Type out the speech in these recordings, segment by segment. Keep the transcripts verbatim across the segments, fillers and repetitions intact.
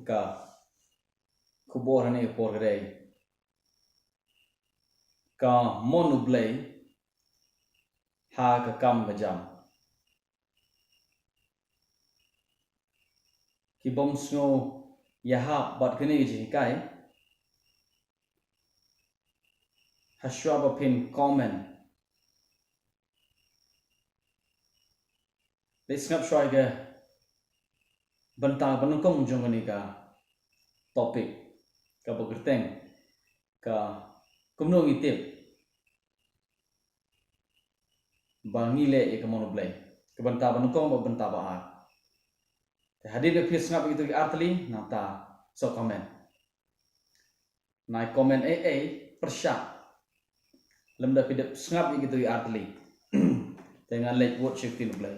ka khubor ha kane ka por ka dei ka mon U Blei ha ka kam ka jam. Ki bym sngew ïahap bad kane ka jinghikai, hashwa ba phin comment, leit sngap shuwa ïa ka bynta ba nyngkong jong kane ka topic, kaba kyrteng ka kumno ngi tip ba ngi leh ïa ka mon U Blei, ka bynta ba nyngkong bad bynta ba ar. Te hadien ba phi sngap ïa kito ki artylli, nangta sa comment. Nai comment ei ei pyrshah lymda phi dep sngap ïa kito ki artylli. Te ngan leit wad sha ka ktien U Blei.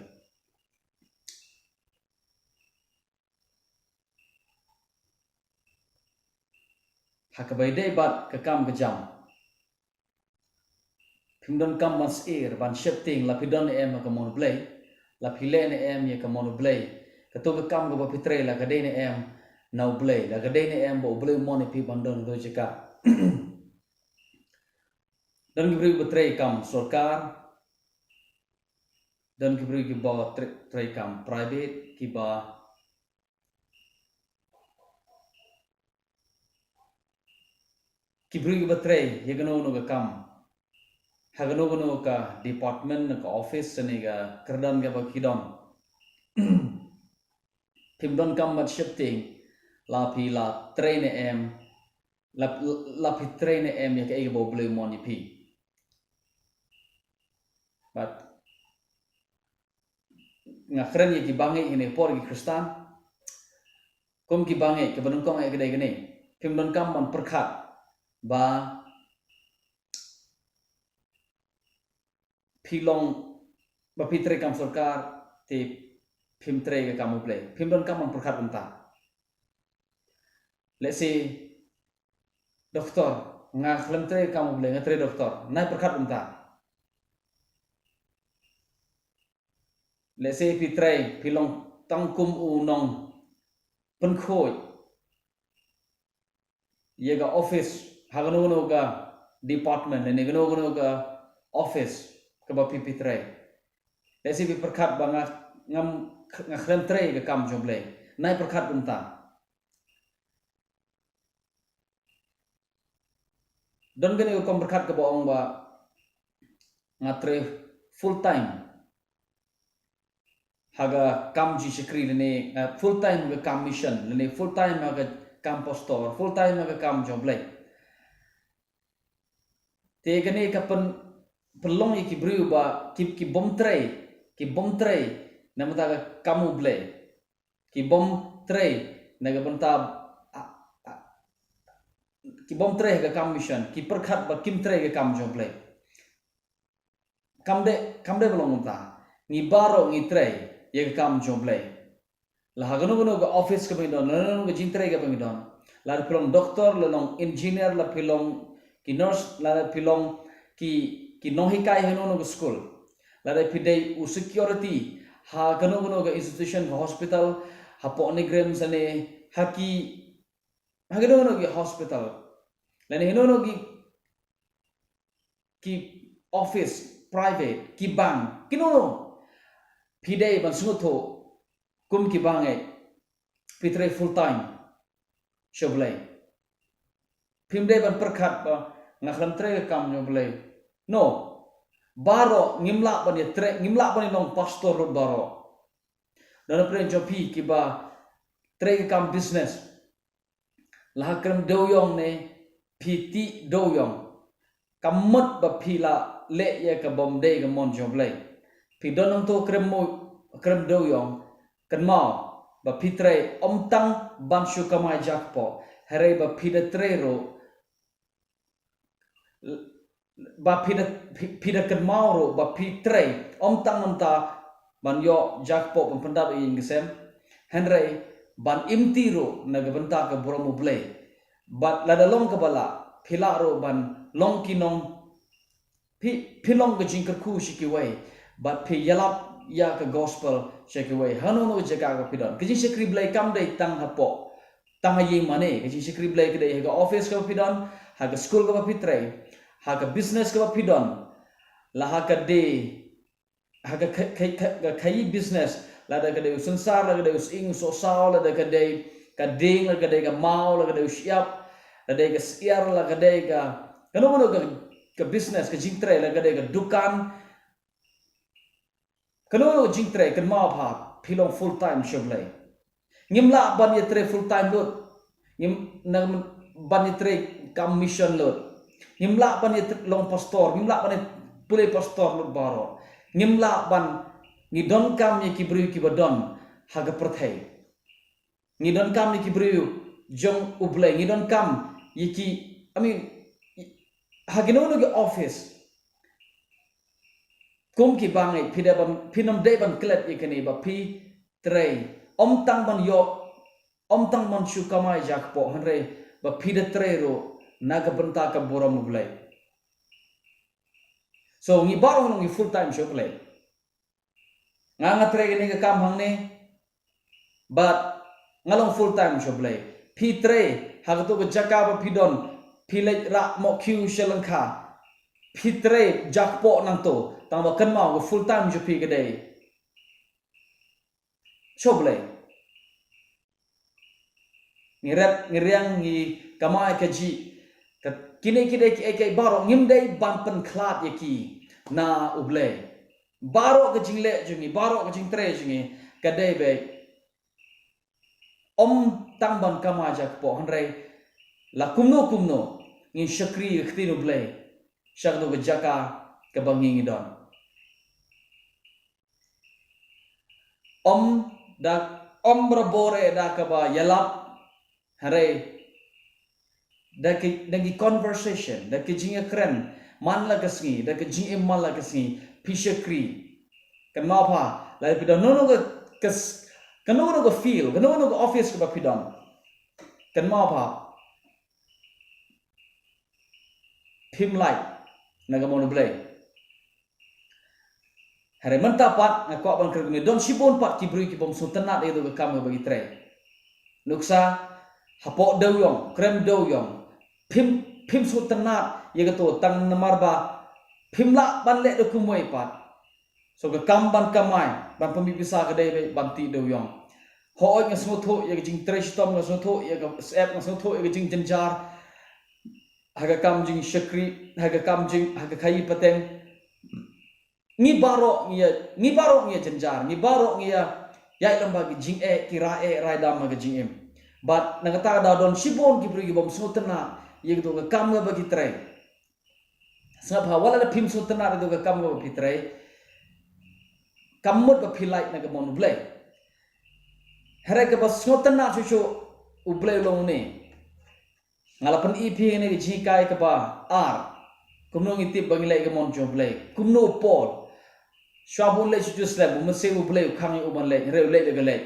Ha kaba ïadei bad ka kam ka jam, phim donkam ban syier ban sheptieng la phi don ne em ha ka mon U Blei, la phi leh ne em ïa ka mon U Blei. Kato ka kam kaba phi trei la ka dei ne em na U Blei, la ka dei ne em ba U Blei u mon ïa phi ban don kato ka jaka. Don ki briew ba trei kam sorkar, don ki briew kiba trei, trei kam private, kiba ki briew kiba trei ïa kano kano ka kam ha kano kano ka department, ka office, ne ka kyrdan kaba ki don. Phim donkam ban sheptieng la phi la trei ne em, la, la phi trei ne em ïa kaei kaba U Blei u mon ïa phi. Bad nga kren ïa ki bangeit ha kane ka por, ki Khristan. Kum ki bangeit, kaba nyngkong eh ka dei kane. Phim donkam ban pyrkhat ba phi long, ba phi trei kam sorkar te phim trei ka kam U Blei. Phim donkam ban pyrkhat kumta. Let's say doktor, nga khlem trei kam U Blei, nga trei doktor. Nai pyrkhat kumta. Let's say phi trei, phi long tang kum u nongpynkhuid ïa ka office ha kano kano ka department ne kano kano ka office kaba phi, phi trei. Let's say phi pyrkhat ba nga, ngam, nga khlem trei ka kam jong U Blei. Nai pyrkhat kumta. Don kane ka rukom pyrkhat kaba ong ba nga trei full time ha ka kam jingshakri lane, eh, full time ha ka kam mission lane full time ha ka kam pastor, full time ha ka kam jong U Blei. Te kane ka pyn, pynlong ïa ki briew ba ki, ki bym trei, ki bym trei na bynta ka kam U Blei. Ki bym trei na ka bynta, ah, ah, ki bym trei ha ka kam mission, ki pyrkhat ba kim trei ka kam jong U Blei. Kam dei, kam dei ba long kumta. Ngi baroh ngi trei ïa ka kam jong U Blei. La ha kano kano ka office kaba ngi don, la kano ka jingtrei kaba ngi don. Lada phi long doktor, la long engineer, la phi long ki nurse, lada phi long ki, ki nonghikai ha kano kano ka skul. Lada phi dei u security ha kano kano ka institution, ka hospital, hapoh NEIGRIHMS ne ha ki, ha kano kano ki hospital, lane ha kano kano ki, ki office, private, ki bank, kino kino. Phi dei ban sngewthuh kum ki bangeit, phi trei full time sha U Blei. Phim dei ban pyrkhat ba nga khlem trei ka kam jong U Blei. No. Baroh ngim lah ban ïa trei, ngim lah ban ïa long pastor ruh baroh. Don na pdeng jong phi kiba trei ka kam business. La ha krem dewïong ne phi tih dewïong, ka mut ba phi la leh ïa ka bym dei ka mon jong U Blei. Phi don hangto krem mo, krem dewïong, kynmaw ba phi trei ym tang ban shu kamai jakpoh, hynrei ba phi da trei ruh, ba phi da, phi, phi da kynmaw ruh ba phi trei ym tang mynta ban ïoh jakpoh ban pyndap ïa ïing ïa sem, hynrei ban imti ruh na ka bynta ka burom U Blei. Bad lada long kaba lah, phi lah ruh ban long ki nong, phi, phi long ka jingkyrkhu sha kiwei bad phi ïalap ïa ka gospel sha kiwei ha kano kano ka jaka kaba phi don. Ka jingshakri Blei kam dei tang hapoh tang ha ïing mane. Ka jingshakri Blei ka dei ha ka office kaba phi don, ha ka skul kaba phi trei, ha ka business kaba phi don, la ha ka dei ha ka, ka, ka, ka, ka khaïi business, lada ka dei u synsar, lada ka dei u sying u sohsaw, lada ka dei ka dieng, lada ka dei ka maw, lada ka dei u shyiap, lada ka dei ka syiar, lada ka dei ka, kano kano ka, ka business, ka jingtrei, lada ka dei ka dukan, kano kano ka jingtrei, kynmaw pha, phi long full time sha U Blei. Ngim lah ban ïatrei full time lut. Ngim nang ban ïatrei kam mission lut. Ngim lah ban ïatrei long pastor, ngim lah ban pule pastor lut baroh. Ngim lah ban, ngi donkam ïa ki briew kiba don ha ka pyrthei. Ngi donkam ïa ki briew jong U Blei, ngi donkam ïa ki, I mean, ha kino kino ki office. Kum ki bang, phi dei ban, phin ym dei ban klet ïa kane ba phi trei. Ym tang ban ïoh, ym tang ban shu kamai jakpoh, hynrei ba phi da trei ruh na ka bynta ka burom U Blei. So ngi baroh ngi full time sha U Blei. Nga nga trei kane ka kam hangne, bad nga long full time sha U Blei. Phi trei ha kato ka jaka ba phi don, phi leit rah mohkhiew sha lyngkha, phi trei jakpoh nangto, tang ba kynmaw ka full time jong phi ka dei sha U Blei. Ngi rep, ngi riang, ngi kamai kajih, ka, kine ki dei kiei kiei baroh, ngim dei ban pynkhlad ïa ki na U Blei. Baroh ka jingleh jong ngi, baroh ka jingtrei jong ngi, ka dei beit, ym tang ban kamai jakpoh, hynrei la kumno kumno ngin shakri ïa ka ktien U Blei sha kato ka jaka kaba ngi ngi don. Ym da, ym barabor eh da kaba ïalap, hynrei da ki, da ki conversation, da ki jingïakren man la ka sngi, da ki jingim man la ka sngi, phi shakri. Kynmaw pha, la phi don kano kano ka, ka s-, kano kano ka field, kano kano ka office kaba phi don, kynmaw pha, phim lait na ka mon U Blei. Hynrei mynta pat nga kwah ban kren, don shibun pat ki briew ki bym sngewtynnat ïa kato ka kam kaba ki trei. Nuksa, hapoh dewïong, krem dewïong, phim, phim sngewtynnat ïa kato, tang namar ba phim lah ban leh da kumwei pat. So ka kam ban kamai, ban pynmih pisa ka dei beit ban tih dewïong. Hooid nga sngewthuh ïa ka jingtrei shitom, nga sngewthuh ïa ka syep, nga sngewthuh ïa ka jingjynjar ha ka kam jingshakri, ha ka kam jing, ha ka khaïi pateng. Ngi baroh ngi ïa, ngi baroh ngi ïa jynjar, ngi baroh ngi ïa, ïa lem bad ki jingeh, ki rai eh rai dam ha ka jingim. Bad na kata ka daw don shibun ki briew ki bym sngewtynnat ïa kato ka kam kaba ki trei. Sngap ha, wat la da phim sngewtynnat ïa kato ka kam kaba phi trei, kam mut ba phi lait na ka mon U Blei. Hynrei kaba sngewtynnat shuh shuh U Blei u long une. Nga la pyni ïa phi ïa kane ka jinghikai kaba ar. Kumno ngi tip ba ngi leh ïa ka mon jong U Blei? Kumno u Paul, shuwa ba un leit sha Jerusalem, u Mynsiem U Blei u khang ïa u ban leit, hynrei u leit la ka leit.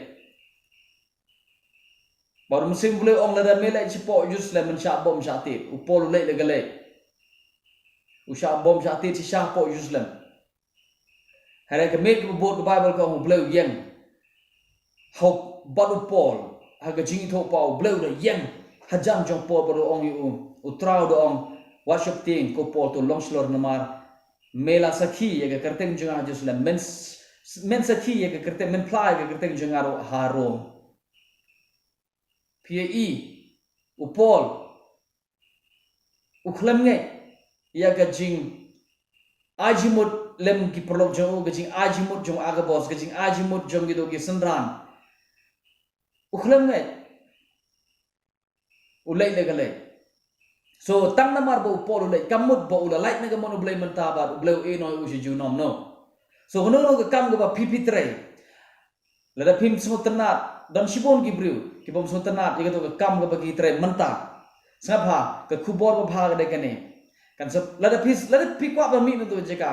Bad u Mynsiem U Blei u ong, lada me leit shapoh Jerusalem men shah bom shah tied. U Paul u leit la ka leit. U shah bom shah tied shisha hapoh Jerusalem. Hynrei ka miet kaba bud ka Baibl ka ong U Blei u ïeng ha u, bad u Paul, ha ka jingithuhpaw U Blei u da ïeng hajan jong u Paul bad u ong ïa u, U Trai u da ong, wat sheptieng, ko Paul, to long shlur namar me la sakhi ïa ka kyrteng jong nga ha Jerusalem, men s-, men sakhi ïa ka kyrteng, men phla ïa ka kyrteng jong nga ruh ha Rom. Phi ïohi, u Paul u khlem ngeit ïa ka jingai jingmut lem ki paralok jong u, ka jingai jingmut jong u Agabus, ka jingai jingmut jong kito ki synran. U khlem ngeit. U leit la ka leit. So tang namar ba u Paul u leit, kam mut ba u la lait na ka mon U Blei mynta bad U Blei u ïehnoh ïa u sha junom, no. So kano kano ka kam kaba phi phi trei, lada phim sngewtynnat, don shibun ki briew ki bym sngewtynnat ïa kato ka kam kaba ki trei mynta. Sngap ha, ka khubor babha ka dei kane. Kan sa, lada phi, lada phi kwah ban mih na kato ka jaka,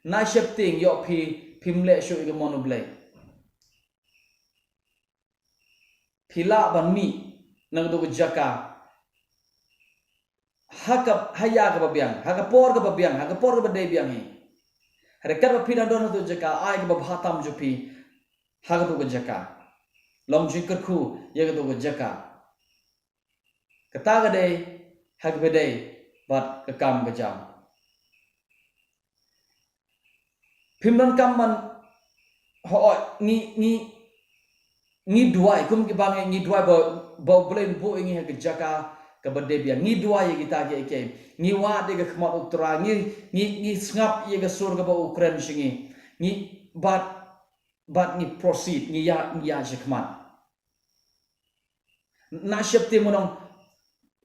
nai sheptieng, ïoh phi phim leh shuh ïa ka mon U Blei. Phi lah ban mih na kato ka jaka ha ka, ha ïa kaba biang, ha ka por kaba biang, ha ka por kaba dei biang hi. Hynrei katba phi dang don ha kato ka jaka, ai kaba bha tam jong phi ha kato ka jaka. Long jingkyrkhu ïa kato ka jaka. Kata ka dei ha kaba dei bad ka kam ka jam. Phim donkam ban, hooid, ngi, ngi, ngi duwai, kum kiba ngi, ngi duwai ba, ba U Blei un buh ïa ngi ha ka jaka kaba dei biang. Ngi duwai ïa kita kiei kiei. Ngi wad ïa ka khmat U Trai, ngi, ngi, ngi sngap ïa ka sur kaba u kren sha ngi. Ngi, bad, bad ngi proceed, ngi ïa, ngi ïa sha khmat. Na sheptieng mo nong,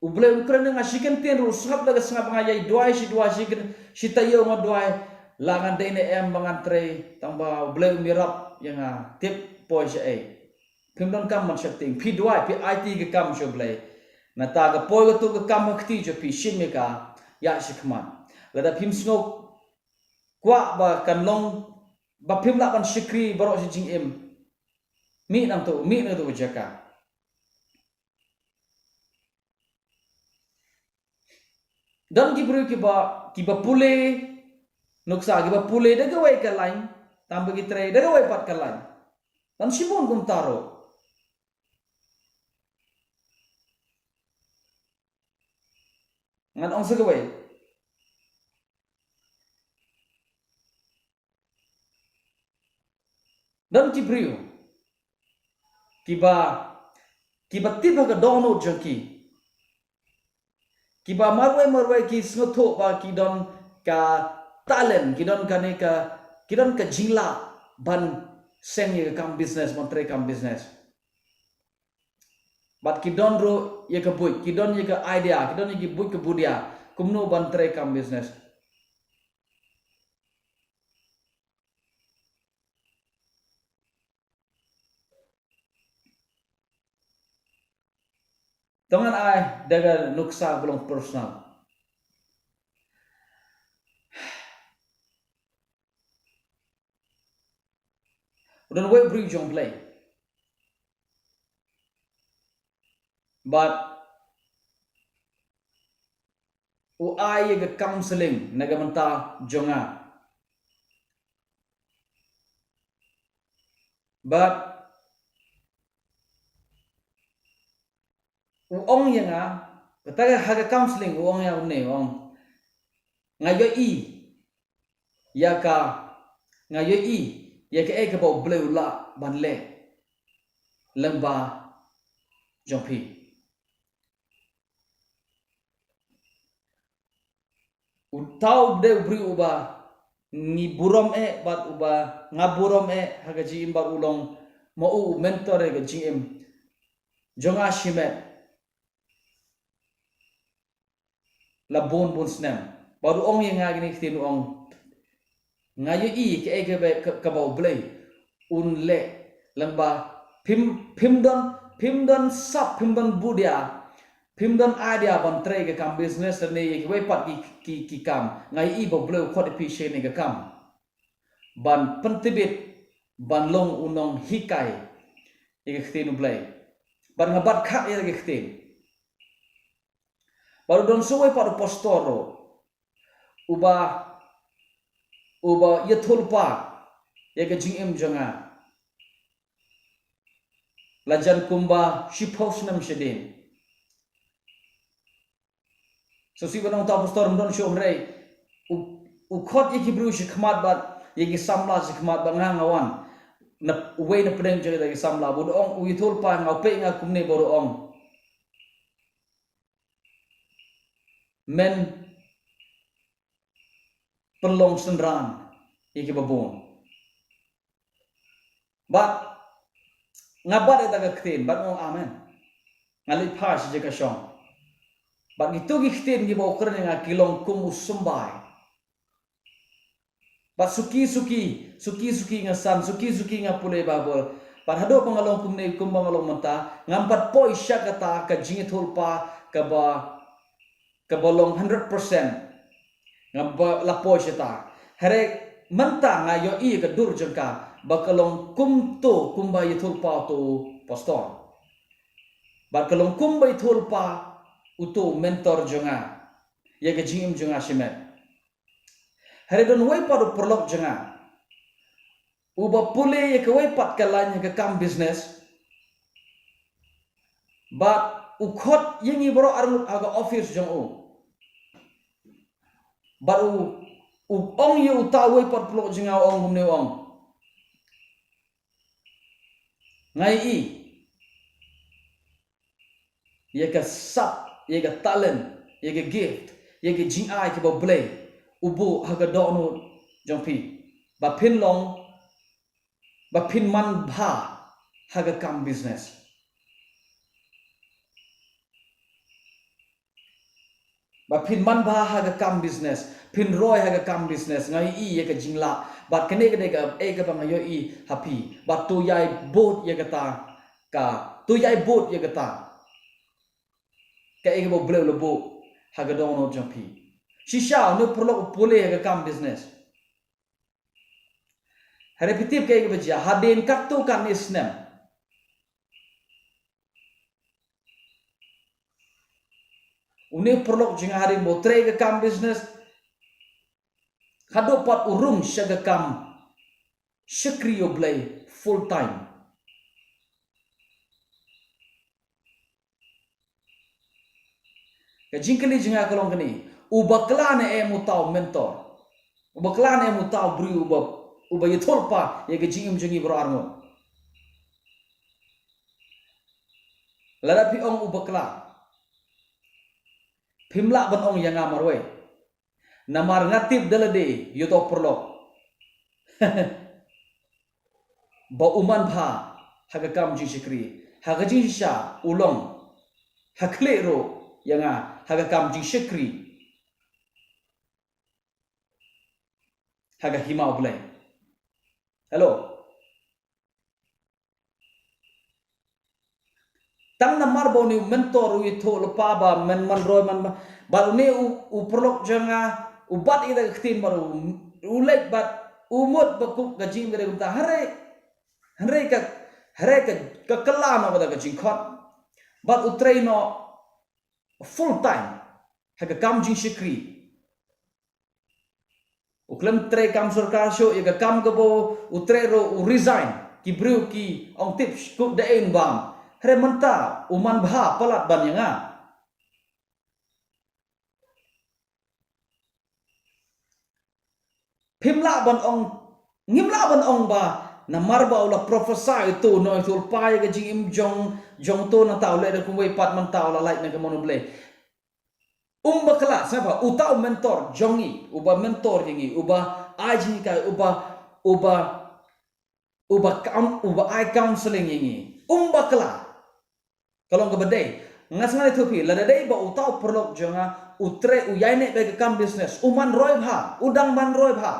U Blei u kren ïa nga shi kyntien ruh, sngap da ka sngap, nga ïai duwai shi duwai, shi kyn, shi taïew nga duwai. La ngan dei ne em ba ngan trei, tang ba U Blei um ïarap ïa nga, tip poi shaei. Phim donkam ban sheptieng, phi duwai, phi aiti ka kam sha U Blei. Nangta ka poi kato ka kam ha kti jong phi, shim ïa ka, ïa shi khmat. Lada phim sngew kwah ba kan long, ba phim lah ban shakri baroh shi jingim, mih nangto, mih nangto ka jaka. Don ki briew kiba, kiba pule nuksa, kiba pule da kawei ka lain, tang ba ki trei da kawei pat ka lain. Don shibun kumta ruh. Ngan ong sa kawei. Don ki briew kiba, kiba tip ha ka dohnud jong ki, kiba marwei marwei ki sngewthuh ba ki don ka talent, ki don kane ka, ki don ka jinglah ban seng ïa ka kam business, ban trei kam business. Bad ki don ruh ïa ka buit, ki don ïa ka idea, ki don ïa ki buit ka budia kumno ban trei kam business. To ngan ai da ka nuksa ba long personal. U don uwei u briew jong U Blei. Bad u ai ïa ka counseling na ka bynta jong nga. Bad u ong ïa nga, kata ka, ha ka counseling u ong ïa nga kumne, u ong, nga ïohi ïa ka, nga ïohi ïa kaei kaba U Blei u lah ban leh lyngba jong phi. Uta u dei u briew uba ngi burom eh bad uba nga burom eh ha ka jingim bad u long ma u u mentor ïa ka jingim jong nga shimet la bun bun snem. Bad u ong ïa nga kine ki ktien, u ong, nga ïohi kaei kaba, ka, kaba U Blei un leh lyngba phim, phim don, phim don sap, phim don budia, phim don idea ban trei ka kam business lane ïa kiwei pat ki, ki, ki kam. Nga ïohi ba U Blei u khot ïa phi sha kane ka kam ban pyntbit, ban long u nonghikai ïa ka ktien U Blei. Bad nga bat khah ïa ka ktien. Bad u don sa uwei pat u pastor ruh uba, uba ïathuhlypa ïa ka jingim jong nga la jan kumba shiphew snem shadien. Sngewsih ba nangta u pastor um don shuh, hynrei u, u khot ïa ki briew sha khmat bad ïa ki samla sha khmat bad nga, nga wan na uwei na pdeng jong kita ki samla. Bad u ong, u ïathuhlypa ïa nga, u peit ïa nga kumne bad u ong, men pynlong synran ïa kiba bun. Bad nga bat ïa kata ka ktien bad nga ong amen. Nga leit phai sha jaka shong. Bad kito ki ktien kiba u kren ïa nga ki long kum u symbai. Bad suki suki, suki suki nga san, suki suki nga pule Baibl. Bad haduh ba nga long kumne, kumba nga long mynta, ngam pat poi sha kata ka jingïathuhlypa kaba, kaba long hundred percent. Ngam pat la poi shata. Hynrei mynta nga ïohi ka dur jong ka ba ka long kumto kumba ïathuhlypa uto u pastor. Bad ka long kumba ïathuhlypa uto u mentor jong nga ïa ka jingim jong nga shimet. Hynrei don uwei pat u paralok jong nga uba pule ïa kawei pat ka lain ïa ka kam business. Bad u khot ïa ngi baroh arngut ha ka office jong u. Bad u, u ong ïa uta uwei pat paralok jong nga, u ong kumne, u ong, nga ïohi ïa ka sap, ïa ka talent, ïa ka gift, ïa ka jingai kaba U Blei u buh ha ka dohnud jong phi, ba phin long, ba phin manbha ha ka kam business. Ba phin manbha ha ka kam business, phin roi ha ka kam business. Nga ïohi ïa ka jinglah. Bad kane ka dei kaei kaba nga ïohi ha phi. Bad to ïai bud ïa kata, ka, to ïai bud ïa kata, kaei kaba U Blei u la buh ha ka dohnud jong phi. Shisha une u paralok u pule ha ka kam business. Hynrei phi tip kaei kaba jia, hadien katto katne snem, une u paralok jong nga, hadien ba u trei ka kam business, haduh pat u rung sha ka kam shakri U Blei full time. Ka jingkylli jong nga ka long kane, u bakla ne em uta u mentor? U bakla ne em uta u briew uba, uba ïathuhlypa ïa ka jingim jong ngi baroh arngut? Lada phi ong u bakla, phim lah ban ong ïa nga marwei. Namar nga tip da lade ïa uta u paralok ba u manbha ha ka kam jingshakri. Ha ka jingshisha u long ha khlieh ruh ïa nga ha ka kam jingshakri ha ka hima U Blei. Hello. Tang namar ba une u mentor u ïathuhlypa ba men man roi man ba, bad une u, u paralok jong nga u bat ïa ka ktien bad u, u leit bad u mut ba kup ka jingim ka dei kumta. Hynrei, hynrei ka, hynrei ka, ka kylla noh kata ka jingkhot bad u trei noh full time ha ka kam jingshakri. U khlem trei kam sorkar shuh, ïa ka kam kaba u trei ruh u resign. Ki briew ki ong tip shu da ein bam. Hynrei mynta u manbha palat ban ïa nga. Phim lah ban ong, ngim lah ban ong ba namar ba u la prophesy ïa uto u nongïathuhlypa ïa ka jingim jong, jong uto, nangta u leh da kumwei pat, mynta u la lait na ka mon U Blei. Um bakla, sngap bha, uta u mentor jong ngi, uba mentor ïa ngi, uba ai jinghikai, uba, uba, uba coun-, uba ai counseling ïa ngi. Um bakla. Ka long kaba dei. Nga sngewthuh phi, lada dei ba uta u paralok jong nga u trei, u ïaineh bad ka kam business, u man roi bha, u dang man roi bha.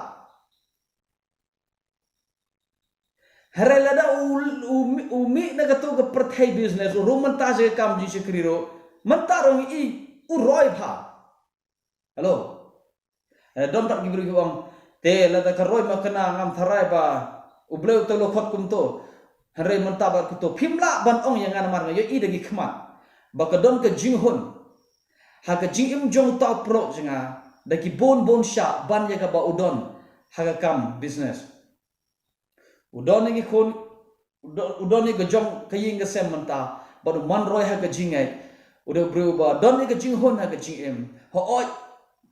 Hynrei lada u, u, u mih na kato ka pyrthei business, u rung mynta sha ka kam jingshakri ruh, mynta ruh ngi i u roi bha. Hello. Eh, don pat ki briew ki ong, te lada ka roi ma kane ngam tharai ba U Blei u te u la khot kumto. Hynrei mynta bad kumto phim lah ban ong ïa nga namar nga ïohi da ki khmat ba ka don ka jinghun ha ka jingim jong uta u paralok jong nga da ki bun bun shah ban ïa kaba u don ha ka kam business. U don ïa ki khun, u don, u don ïa ka jong ka ïing ka sem mynta, bad u man roi ha ka jingngeit. U dei u briew ba don ïa ka jinghun ha ka jingim. Hooid,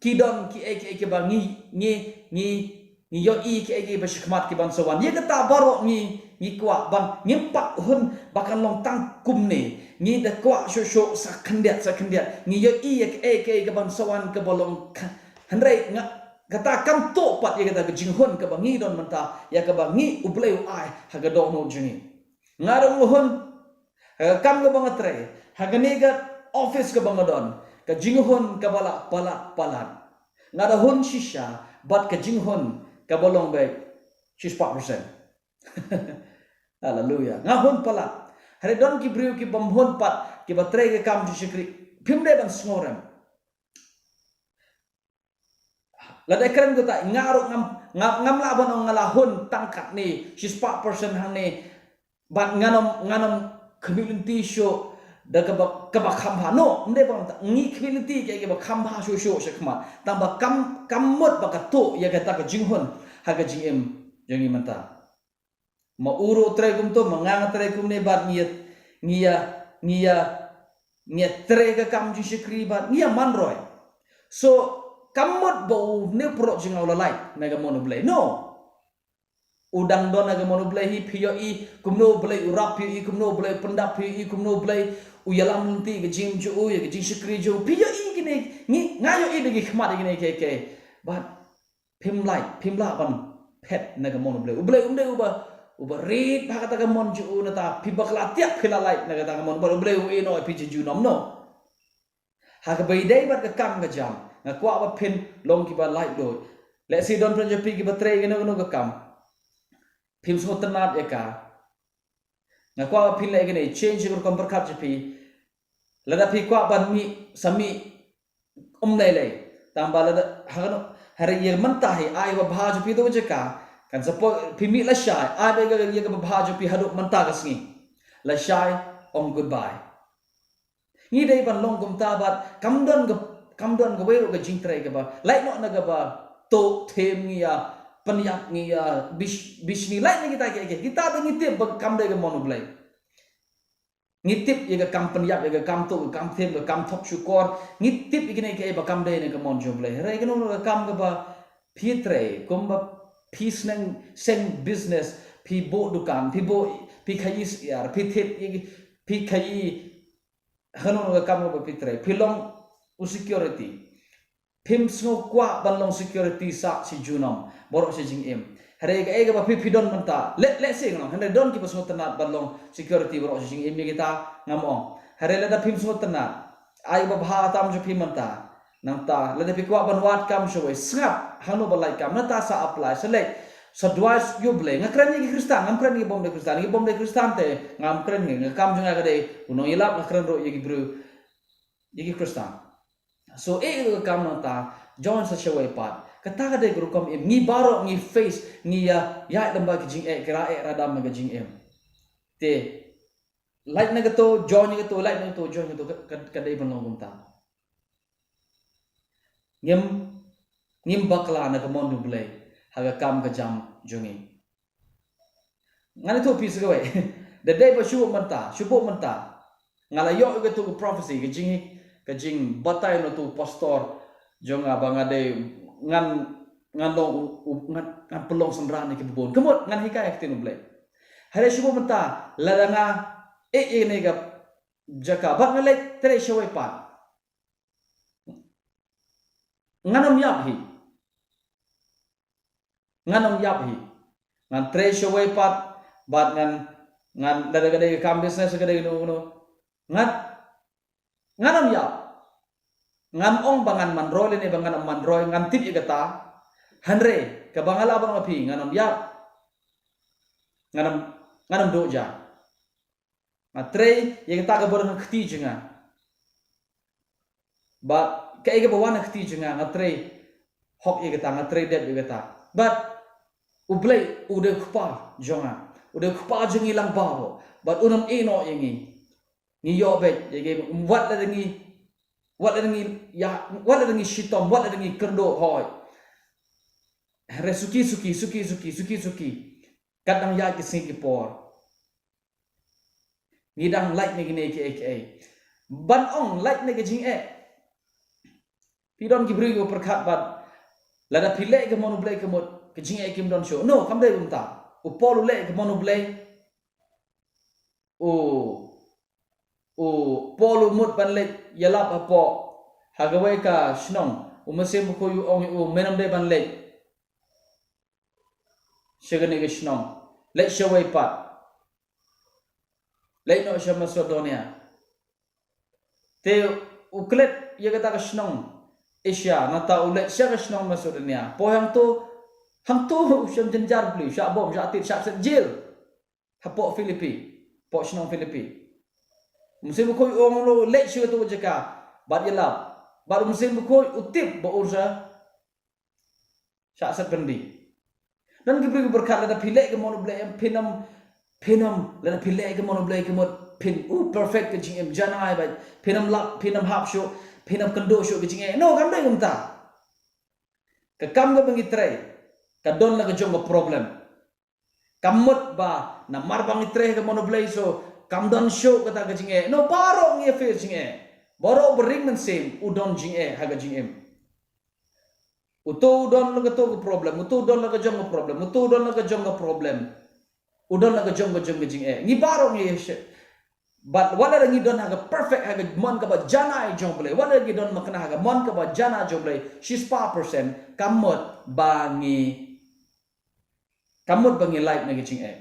ki don kiei kiei kiba ngi, ngi, ngi, ngi ïohi kiei kiei ba shakhmat ki ban sa wan. Ïa kata baroh ngi, ngi kwah ban, ngim pat hun ba kan long tang kumne. Ngi da kwah shuh shuh sa khyndiat sa khyndiat. Ngi ïohi ïa kiei kiei ka ban sa wan kaba long ka-, hynrei nga, kata kam tuh pat ïa kata ka jinghun kaba ngi don mynta, ïa kaba ngi U Blei u ai ha ka dohnud jong ngi. Nga ruh nga hun ha ka kam kaba nga trei, ha kane ka office kaba nga don, ka jinghun kaba la palat palat. Nga da hun shisha bad ka jinghun kaba long beit shispah percent. Haleluya. Nga hun palat. Hynrei don ki briew ki bym hun pat, kiba trei ka kam jingshakri. Phim dei ban sngewrem. Lada kren kata, nga ruh ngam, ngam, ngam lah ban ong nga la hun tang katne, shispah percent hangne. Bad ngan ym, ngan ym khmih lynti shuh da kaba, kaba kham bha. No, ym dei ba ngi khmih lynti kiei kiei ba kham bha shuh shuh shakhmat. Tang ba kam, kam mut ba ka tuh ïa kata ka jinghun ha ka jingim jong ngi mynta. Ma u ruh u trei kumto, ma nga nga trei kumne bad ngi ïa, ngi ïa, ngi ïa, ngi ïa trei ka kam jingshakri bad ngi ïa man roi. So kam mut ba une u paralok jong nga u la lait na ka mon U Blei. No. U dang don ha ka mon U Blei hi, phi ïohi kumno U Blei u rap, phi ïohi kumno U Blei u pyndap, phi ïohi kumno U Blei u ïalam lynti ka jingim jong u, ïa ka jingshakri jong u. Phi ïohi kine, ngi, nga ïohi da ki khmat ïa kine kiei kiei. Bad phim lait, phim lah ban phet na ka mon U Blei. U Blei um dei uba, uba rit bha kata ka mon jong u, nangta phi bakla tiap phi la lait na kata ka mon. Bad U Blei u ïehnoh ïa phi junom, no. Ha kaba ïadei bad ka kam ka jam, nga kwah ba phin long kiba laitluid. Lehse don pynban jong phi kiba trei kano kano ka kam, phim sngewtynnat ïa ka. Nga kwah ba phin leh kane, change ïa ka rukom pyrkhat jong phi. Lada phi kwah ban mih, sa mih, um lei lei. Tangba lada, ha kano, hynrei ïa mynta hi, ai babha jong phi to ka jaka. Kan support phi mih lashai, ai ba ïa ka, ïa ka babha jong phi haduh mynta ka sngi. Lashai, ong goodbye. Ngi dei ban long kumta bad kam don ka, kam don kawei ruh ka jingtrei kaba lait noh na kaba tuh them ngi ïa pynïap, ngi ïa bish-, bishni, lait na kita kiei kiei. Kita te ngi tip ba kam dei ka mon U Blei. Ngi tip ïa ka kam pynïap, ïa ka kam tuh, ka kam them, ka kam thok shukor. Ngi tip ïa kine kiei ba kam dei na ka mon jong U Blei. Hynrei kano ka kam kaba phi trei, kumba phi seng, seng business, phi buh dukan, phi buh, phi khaïi syiar, phi thied, phi khaïi Hano ka kam kaba phi trei, phi long u security. Phim sngew kwah ban long security sha shi junom baroh shi jingim. Hynrei kaei kaba phi, phi don mynta, leh, lehse ngan ong, hynrei don kiba sngewtynnat ban long security baroh shi jingim ïa kita, ngam ong. Hynrei lada phim sngewtynnat, ai babha tam jong phi mynta. Nangta lada phi kwah ban wad kam shawei, sngap hangno ba lait kam, nangta sa apply, sa leit, sa duwai ïa U Blei. Nga kren ïa ki Khristan, ngam kren ïa ki bym dei Khristan. Ïa ki bym dei Khristan te ngam kren, nga, ka kam jong nga ka dei u nongïalap, nga kren ruh ïa ki briew, ïa ki Khristan. So eh, ka kam nangta join sa shawei pat. Kata ka dei ka rukom im. Ngi baroh ngi face, ngi ïa, ïa lem bad ki jingeh, ki rah-eh rah-dam ka jingim. Te lait na kato, join na kato, lait na kato, join na kato, ka, ka, ka dei ban long kumta. Ngim, ngim bakla na ka mon U Blei ha ka kam ka jam jong ngi. Ngan ïathuh phi sa kawei. Da dei ba shu buh mynta, shu buh mynta, nga la ïoh ïa kato ka prophecy, ka jing, ka jingbatai na uto u pastor jong nga ba nga dei, ngan, ngan long u, u, ngan, ngan pynlong synran ïa kiba bun. Ka mut ngan hikai ha ka ktien U Blei. Hynrei shu buh mynta, lada nga eh ïa kane ka jaka bad nga leit trei shawei pat, ngan ym ïap hi. Ngan ym ïap hi. Ngan trei shawei pat bad ngan, ngan, lada ka dei ka kam business, ka dei kano kano, ngan, ngan ym ïap. Ngam ong ba ngan man roi lane ba ngan ym man roi, ngan tip ïa kata. Hynrei kaba nga lah ban ong ïa phi, ngan ym ïap. Ngan ym, ngan ym duh ja. Nga trei ïa kata kaba don ha kti jong nga. Bad kaei kaba wan ha kti jong nga, nga trei hok ïa kata, nga trei dep ïa kata. Bad U Blei u dei u Kpa jong nga, u dei u Kpa jong ngi lang baroh. Bad un ym ïehnoh ïa ngi. Ngi ïoh beit ïa ki, wat lada ngi, wat lada ngi ïa, wat lada ngi shitom, wat lada ngi kyrduh, hooid. Hynrei suki, suki, suki, suki, suki, suki. Kat dang ïaid ki sngi ki por, ngi dang lait na kine kiei kiei. Ban ong lait na ka jingeh, phi don ki briew kiba pyrkhat bad lada phi leh ka mon U Blei ka mut ka jingeh kim don shuh. No, kam dei kumta. U Paul u leh ka mon U Blei. U, u Paul u mut ban leit ïalap hapoh, ha kawei ka shnong. U Mynsiem Bakhuid u ong ïa u, men ym dei ban leit sha kane ka shnong. Leit shawei pat. Leit noh sha Macedonia. Te u klet ïa kata ka shnong Asia, nangta u leit sha ka shnong Macedonia. Poi hangto, hangto u shah jynjar pli, shah bom, shah tied, shah set jel. Hapoh Philippi, hapoh shnong Philippi. U Mynsiem Bakhuid u ong ïa u leit sha kato ka jaka bad ïalap. Bad u Mynsiem Bakhuid u tip ba un sa shah set byndi. Don ki briew ki pyrkhat lada phi leh ka mon U Blei em, phin ym, phin ym, lada phi leh ka mon U Blei ka mut phin, u, perfect ka jingim, janai bad phin ym lap, phin ym hap shuh, phin ym kynduh shuh ka jingeh. No, kam dei kumta. Ka kam kaba ngi trei ka don la ka jong ka problem. Kam mut ba namar ba ngi trei ha ka mon U Blei, so Kam don shuh kata ka jingeh. No, baroh ngi face jingeh. Baroh ba ring mynsiem u don jingeh ha ka jingim. Uto u don la kato ka problem, uto u don la ka jong ka problem, uto u don la ka jong ka problem. U don la ka jong ka jong ka jingeh. Ngi baroh ngi shuh. But wat la ngi don ha ka perfect, ha ka mon kaba janai jong U Blei, wat la ngi don makna ha ka mon kaba janai jong U Blei shispah percent, ka mut ba ngi, ka mut ba ngi lait na ka jingeh.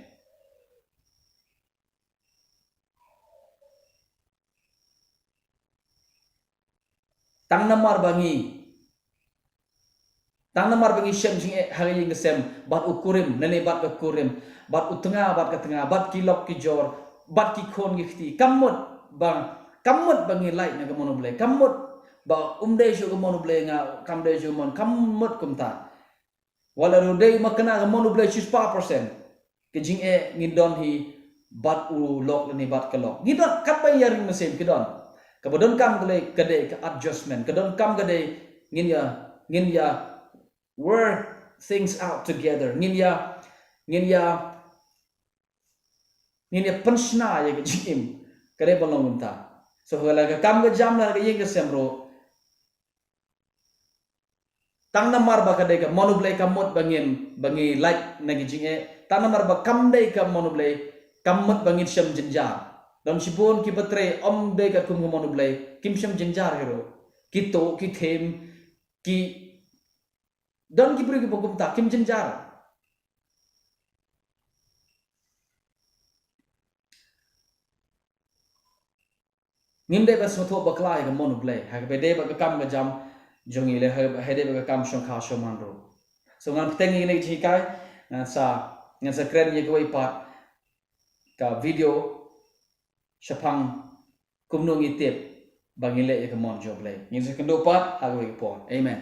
Tang namar ba ngi, tang namar ba ngi shem jingeh ha ka ïing ka sem bad u kurim, lane bad ka kurim, bad u tnga bad ka tnga, bad ki lok ki jor, bad ki khun ki kti. Ka mut ba, ka mut ba ngi lait na ka mon U Blei. Ka mut ba um dei shuh ka mon U Blei nga, kam dei shuh ka mon, ka mut kumta. Wat la ruh dei makna ka mon U Blei shispah percent, ka jingeh ngi don hi bad u lok lane bad ka lok. Ngi don katba ïa ring mynsiem ki don. Kaba donkam ka dei, ka dei ka adjustment. Ka donkam ka dei ngin ïa, ngin ïa work things out together. Ngin ïa, ngin ïa, ngin ïa pynshna ïa ka jingim. Ka dei ban long kumta. So, ha la ka kam ka jam, la ka ïing ka sem ruh, tang namar ba ka dei ka mon U Blei ka mut ba ngin, ba ngi lait na ki jingeh. Tang namar ba kam dei ka mon U Blei ka mut ba ngin shem jynjar. Don shibun kiba trei ym dei katkum ka mon U Blei, kim shem jynjar hi ruh. Ki tuh, ki them, ki, don ki briew kiba kumta, kim jynjar. Ngim dei ban sngewthuh bakla ïa ka mon U Blei ha kaba dei bad ka kam ka jam jong ngi, lane ha kaba dei bad ka kam shongkha shongman ruh. So ngan bteng ïa kane ka jinghikai, ngan sa, ngan sa kren ïa kawei pat ka video shaphang kumno ngi tip ba ngi leh ïa ka mon jong U Blei. Ngin sa ïakynduh pat ha kawei ka por. Amen.